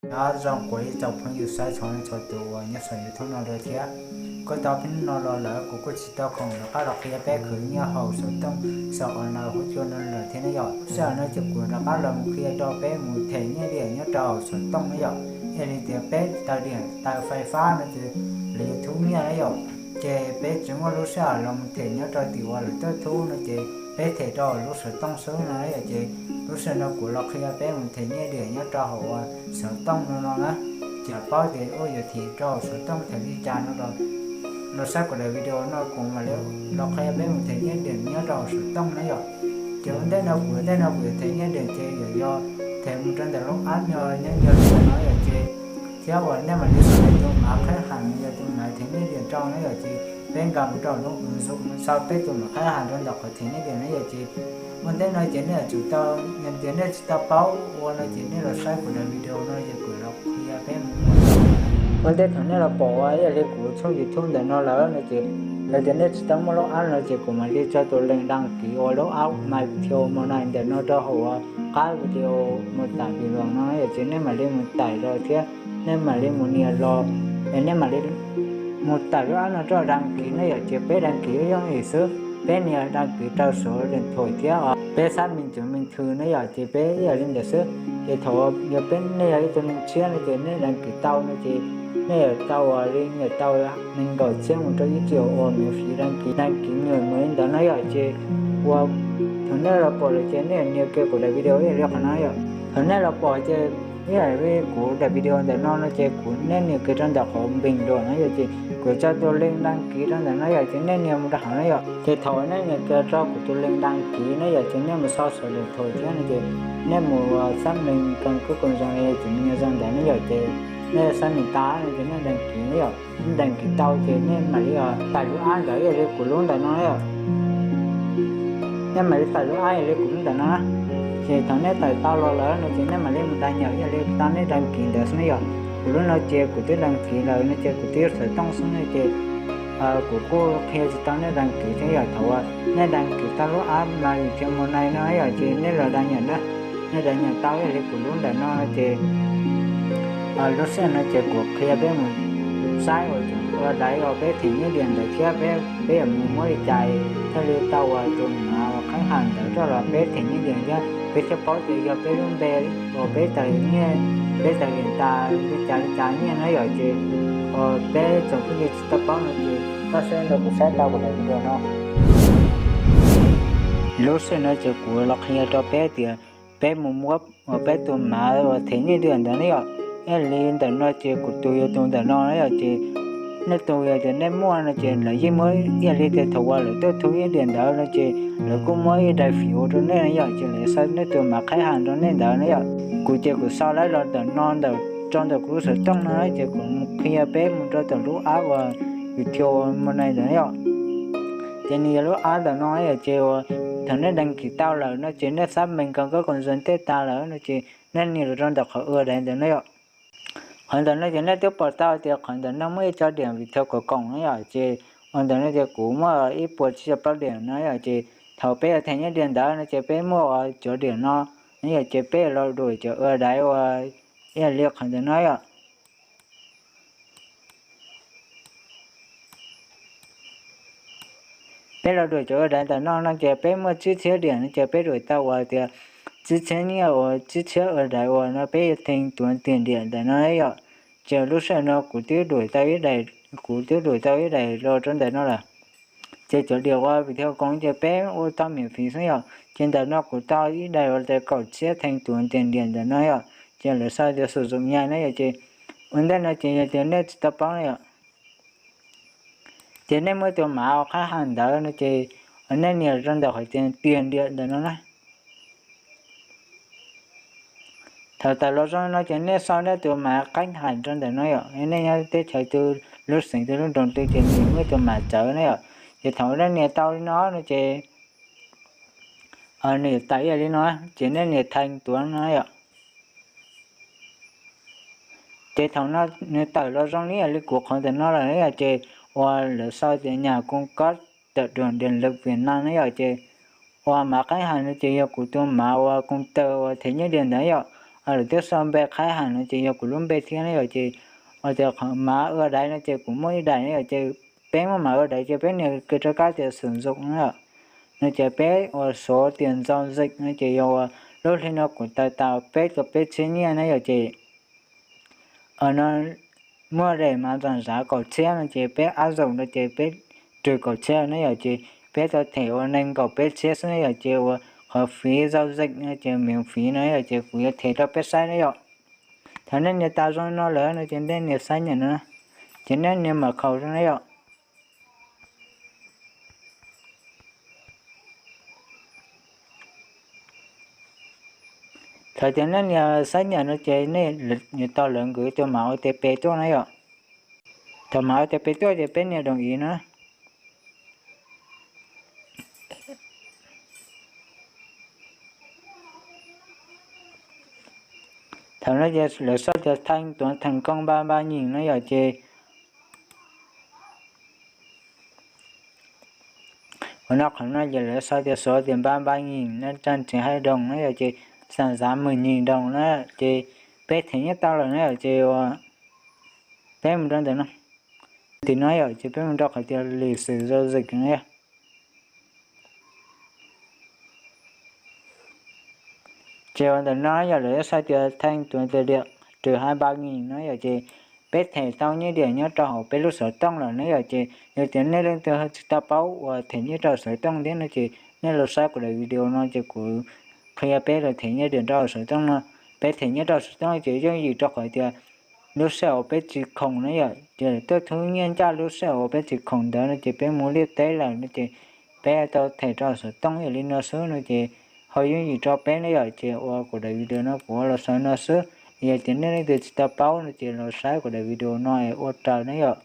Nyob zoo kuv ib tsoom phooj ywg saib txhua leej txhua tus uas nyob saum YouTube no dua thiab. Kuj tau pib no los lawm kuv kuj tsis tau khoom rov qab los qhia peb khwv nyiaj hauv xov tooj, xaum online huab cua no lawm thiab ne yom. Sij hawm no ces kuv rov qab los mus qhia rau peb mus them nyiaj diam nyob rau hauv xov tooj ne yom. Yog li tias peb taws diam taws fais fab no ces lawv yuav thub nyiaj ne yom. Ces peb tsis muaj lub sij hawm los mus them nyob rau tim uas lawv tuaj thub no ces peb them rau lub xov tooj xwb no yom. Ces lub sij hawm no kuv los qhia peb mus them nyiaj diam nyob rau hauv uas xov tooj no no na. Ces paub tias ua yuav them rau hauv xov tooj them li cas no los, los saib kuv daim video no kuv mam li los qhia peb mus them nyiaj diam nyob rau hauv xov tooj na yom. Ces ua ntej no kuv, ua ntej no kuv yuav them nyiaj diam ces yuav yog them mus rau ntawm lub app no nyob ntawm no yom. Ces thiab uas nej mam li sau tus mav qhab ham mus yog tus mav them nyiaj diam rau na yom. Ces peb nkag mus rau lub ứng dụng no sau peb tus mav qhab ham rau ntawm qhov them nyiaj diam na yom. Ces ua ntej no ces nej yuav tsum tau, yog tias nej tsis tau paub ua no ces nej los saib kuv daim video no ces kuv los qhia peb mus ua. Ua ntej thaum nej los pom uas ib yam li kuv tshooj YouTube ntawm no lawm no ces, yog tias nej tsis tau muaj lub app no ces kuv mam li tso tus link đăng ký uas lub app My Video Money ntawm no rau hauv qab video mô tả bình luận no yom. Ces nej mam li mus tải los thiab nej mam li mus nias los, es nej mam li mus tải lub app no rau đăng ký na yom. Ces peb đăng ký yooj yim xwb, peb nias đăng ký rau số điện thoại thiab peb xác minh chứng minh thư na yom. Ces peb ib yam li ntawd xwb. Ces thaum yog peb, nej yog ib tug neeg tshiab no ces nej đăng ký tau no ces nej yuav tau uas li, nej yuav tau nees nkaum txhiab mus rau ib triệu uas miễn phí đăng ký, đăng ký mus li ntawd na yom. Ces ua, thaum nej los pom lawm ces nej nias kiag kuv daim video ib yam li qhov no yom. Thaum nej los pom ces ib yam li kuv daim video ntawm no no ces kuv, nej nias kiag rau ntawm qhov bình luận no yom. Ces kuv tso tus link đăng ký rau ntawm no yom. Ces nej nias mus rau hauv na yom. Ces thaum nej nias kiag rau kuv tus link đăng ký na yom ces nej mus sau số điện thoại thiab no ces nej mus xác minh căn cước công dân no ces nias zoo ntawd na yom. Ces nej xác minh tau no ces nej đăng ký na yom. Nej đăng ký tau ces nej mam li tải lub app ntawd ib yam li kuv lub ntawm no na yom. Nej mam li tải lub app ib yam li kuv lub ntawm no na. Ces thaum nej tải tau los lawm no ces nej mam li mus đăng nhập ib yam li tau nej đăng ký ntawd xwb na yom. Kuv lub no ces kuv twb đăng ký lawm no ces kuv twb xov tooj xwb no ces kuv kuj qhia tsis tau nej đăng ký thiab yom. Thaum uas nej đăng ký tau lub app My Video Money no yom ces nej los đăng nhập na. Nej đăng nhập tau ib yam li kuv lub ntawm no ces lub sij hawm no ces kuv qhia peb mus saib uas ua daiv uas peb them nyiaj diam ntawd thiab peb, peb yuav mus muab li cas thiaj li tau uas tus mav uas qhab ham ntawd rau los peb them nyiaj diam thiab peb thiaj paub tias yog peb lub npe uas peb tawm nyiaj, peb tawm diam tas li cas li cas nyiaj na yom. Ces peb tsoom phooj ywg tsis tau paub no ces koj saib rau kuv saib tau kuv daim video no. Lub sij hawm no ces kuv los qhia rau peb tias peb mus muab uas peb tus mav uas them nyiaj diam ntawd na yom. Ib yam li ntawm no ces kuv tus yog tus ntawm no na yom. Ces nej tus yog tias nej muaj no ces lawv yeej muab ib yam li tias thaum uas lawv tuaj thub nyiaj diam ntawd no ces lawv kuj muab ib daim phim ua rau nej na yom. Ces lawv sau nej tus mav qhab ham rau nej ntawd na yom. Kuv ces kuv sau lawm los ntawm no ntawm, rau ntawm kuv lub xov tooj no ces kuv mus qhia peb mus rau tom lub app uas Video Money ntawd na yom. Ces nws yog lub app ntawm no yom. Ces uas thaum nej đăng ký tau lawm no ces nej xác minh căn cước công dân tej tas lawm no ces nej nias los rau ntawm qhov ua daiv ntawd na yom. Qhov ntawm no ces nej twb pom tau tias qhov ntawm no muaj ib co điểm Viettel của cổng na yom. Ces ua ntawm no ces kuv muaj ib puas tsib caug plaub điểm no yom. Ces thaum peb yuav them nyiaj diam ntawd no ces peb muaj uas cov điểm no, no yom. Ces peb los đuổi cov ua daiv uas ib yam li qhov ntawm no yom. Peb los đuổi cov ua daiv ntawm no no ces peb muaj tsib txhiab điểm no ces peb đuổi tau uas tias tsib txhiab nyiaj uas tsib txhiab ua daiv uas no peb yuav thêm tuần tiền điện ntawm no yom. Ces lub sij hawm no kuv twb đuổi tau ib daim, kuv twb đuổi tau ib daim los rau ntawm no lawm. Ces cov điểm uas Viettel của cổng ces peb ua tau miễn phí xwb yom. Ces ntawm no kuv tau ib daim uas tias kaum txhiab thêm tuần tiền điện ntawm no yom. Ces lawv sau tias sử dụng nhẹ na yom. Ces ua ntej no ces yog tias nej tsis tau paub na yom, ces nej muab tus mav uas qhab ham ntawd no ces nej nias rau ntawm qhov tias tiền điện ntawm no na. Thaum tawm los zoo no ces nej sau nej tus mav qhab ham rau ntawm no yom. Nej nyob teb chaws twg, lub xeev twg, lub nroog twg ces nws muaj tus mav txawv na yom. Ces thaum nej nias tau li no no ces nws tawm ib yam li no, ces nej nias thanh toán no yom. Ces thaum no nws tawm los zoo li yam li kuv qhov ntawm no lawm yom, ces uas lawv sau tias nhà cung cấp tải điện lượt Việt Nam na yom. Ces uas mav qhab ham no ces yog kuv tus mav uas công tơ uas them nyiaj diam ntawd yom. lawv twb sau npe qhaib heev no ces yog kuv lub npe thiab ne yom. Ces ua tias qhov mav ua daiv no ces kuv muaj ib daim ne yom, ces peb muaj mav ua daiv ces peb nias kws rau kab tias xum ntxoom na yom, no ces peb ua xov tias ntxo zim no ces yog ua lub hli no kuv tawm tas peb rau peb txhiab nyiaj na yom. Ces no muaj daim mav ntxam zav kaum txhiab no ces peb ab zoom no ces peb rwg kaum txhiab na yom, ces peb tau them ua nees nkaum peb txhiab xwb na yom. Ces ua qhov fiv zau zeem no ces miv fiv no yom, ces kuv yuav them rau peb saib na yom. Thaum nej nias tas zoo no lawm no ces nej nias xab nyam no, ces nej nias mam khaus zoo na yom. Thaum tias nej nias xab nyam no ces nej yuav tau lawv nkaus tus mav O T P tuaj na yom. Thaum mav O T P tuaj ces peb nias đồng ý no. Thaum no ces lawv sau tias thanh toán thành công ba ba nghìn no yom, ces ua no qhov no ces lawv sau tias số tiền ba ba nghìn nó đang trên hợp đồng no yom, ces xav xav mười nghìn đồng na, ces peb them nyiaj tau lawm na yom, ces peb mus rau ntawm no. Tim no yom, ces peb mus rau qhov tias lịch sử giao dịch no yom. Ces ua ntawm no yog lawv sau tias thanh toán tiền điện trừ hai ba nghìn no yom, ces peb them tau nyiaj diam nyob rau hauv peb lub xov tooj lawm ne yom. Ces yog tias nej leej twg tsis tau paub uas them nyiaj rau xov tooj thiab no ces nej los saib kuv daim video no ces kuv qhia peb los them nyiaj diam rau hauv xov tooj no. Peb them nyiaj rau xov tooj ces yooj yim rau qhov tias lub sij hawm uas peb tsis khoom na yom, ces tuaj thub nyiaj ncaj lub sij hawm uas peb tsis khoom ntawd no ces peb mus liaj teb lawm no ces peb tau them rau xov tooj ib yam li no xwb no ces ho yooj yim rau peb na yom. Ces ua kuv daim video no kuv ua los xaus no xwb, yog tias nej leej twg tsis tau paub no ces los saib kuv daim video no es ua raws na yom.